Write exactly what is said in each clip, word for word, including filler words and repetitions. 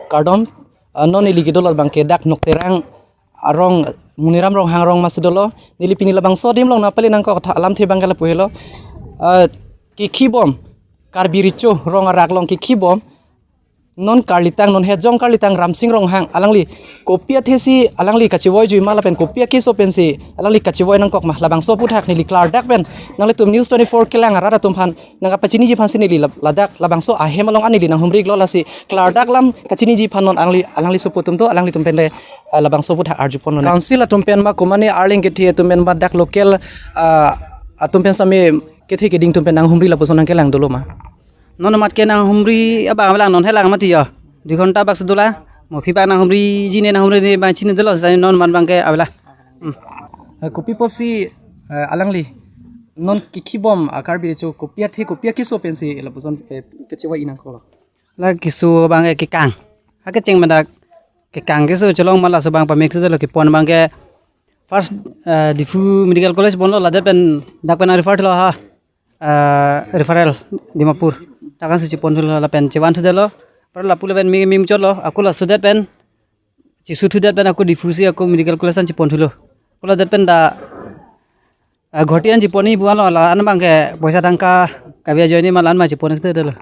Kardom, ah, non neli kedo abang ke dak Nokterang arong, Moniram Ronghang arong masi dolo. Neli pini labangso adim along nangpale nangkok tha alamthe abang ke lapu helo. Ah, kekhibom, Karbi Recho rong arak along kekhibom, non karlitang, non hejong karlitang Ramsing Ronghang alangli kopi athesi alangli kachevoijui ma lapen kopi akeso pensi alangli kachevoi nangkok ma, labangso aphuthak neli klardak pen nanglitum News twenty-four kelang arat atum aphan nangkapachiniji aphansi neli lab-, ladak labangso ahem along an neli nanghumri iklo. Lasi klardak alam kachiniji aphan non alangli, alangli sopo atum do, alanglitum pen le, ah, labangso aphuthak arjupon lo. Council atum pen ma, komane arleng kethe atum pen ma, dak local, ah, atum pen same kethe keding atum pen nanghumri lapuson nangkelang dolo ma? Non amat ke nanghumri abang avelang, non helang mati ya. Dui ghonta bak si dolang. Mo aphi abang nanghumriji ne, nanghumri ne abang chini dolo, sai non amat abang ke avelang. Hmm. Eh, kopi apotsi, eh, alangli non kekhibom a-Karbi Recho kopi athe kopi akeso pensi lapuson, eh, kachevoi nangkoklo? La keso abang ke kekang. Akecheng ma dak kekang keso chelong ma, laso abang pamethudetlo. Kepon abang ke first, eh, Diphu Medical College ponlo, ladak pen dak pen refer thulo ha, eh, referral Dimapur. Dak ansi cheponthulo lapen chevanthudetlo. Par lapu lapen mi mi chotlo, ako laso det pen chesu thudet pen ako Diphu si ako Medical College an cheponthulo. Ako ladet pen dak, ah, Guwahati an cheponni pu anlo, la an abang ke poisa tangka kave ajoine ma, la an ma chepon thudetlo.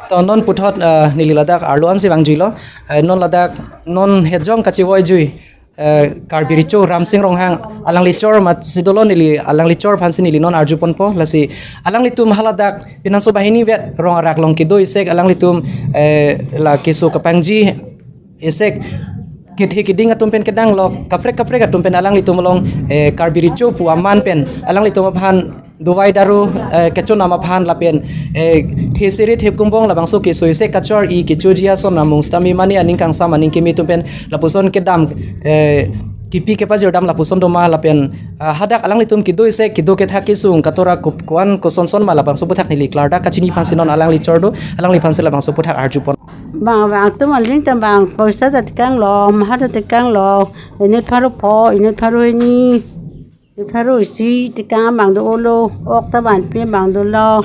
To non puthot, ah, neli ladak arlo ansi vangjuilo. Eh, non ladak non hejong kachevoijui, eh, Karbi Recho Ramsing Ronghang alangli chor masi dolo, neli alangli chor aphansi neli non arjuponpo. Lasi alanglitum haladak Pinanso Bahini vet rong arak along kedo isek alanglitum, eh, la keso kapangji isek kethe keding atum pen kedang lo, kaprek kaprek atum pen alanglitum along, eh, Karbi Recho pu aman pen alanglitum aphan dovai daru, eh, kechonam aphan lapen, eh, thesere thepkumbong labangso keso isek kachor-i kechoji ason amung sitame mane aning kangsam aning keme atum pen lapuson kedam, eh, kipi kepajir dam lapuson doma lapen, ah, hadak alanglitum kedo isek kedo kethak kesung katora kup kuan kosonson ma labangso aphuthak neli klardak kachini aphansi non alangli chor do, alangli aphansi labangso aphuthak arjupon. Bang bang atum aling ta bang poisa ta tekanglo, maha ta tekanglo, inut pharo pho, inut pharo hini, inut pharo isi tekang abang do-olo, ok ta vanpi abang dolo.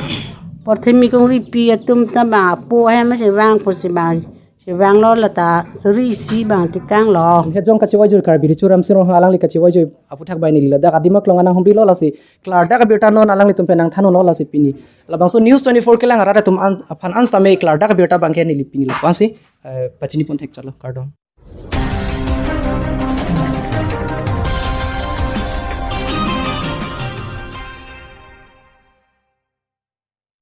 Porthimi kongripi atum ta bang apo ahem si vangpo si bang, si vanglo, lata suri isi abang tekanglo. Hejong kachevoijui Karbi Recho Ramsing Ronghang alangli kachevoijui aphuthak bai neli ladak adim aklong an nanghumrilo, lasi klardak abirta non alanglitum pen nangthanlo, lasi pini labangso News twenty-four kelang arat atum an, aphan an sitame klardak abirta abang ke neli pini lapu ansi, eh, pachini pon thek chotlo. Kardom.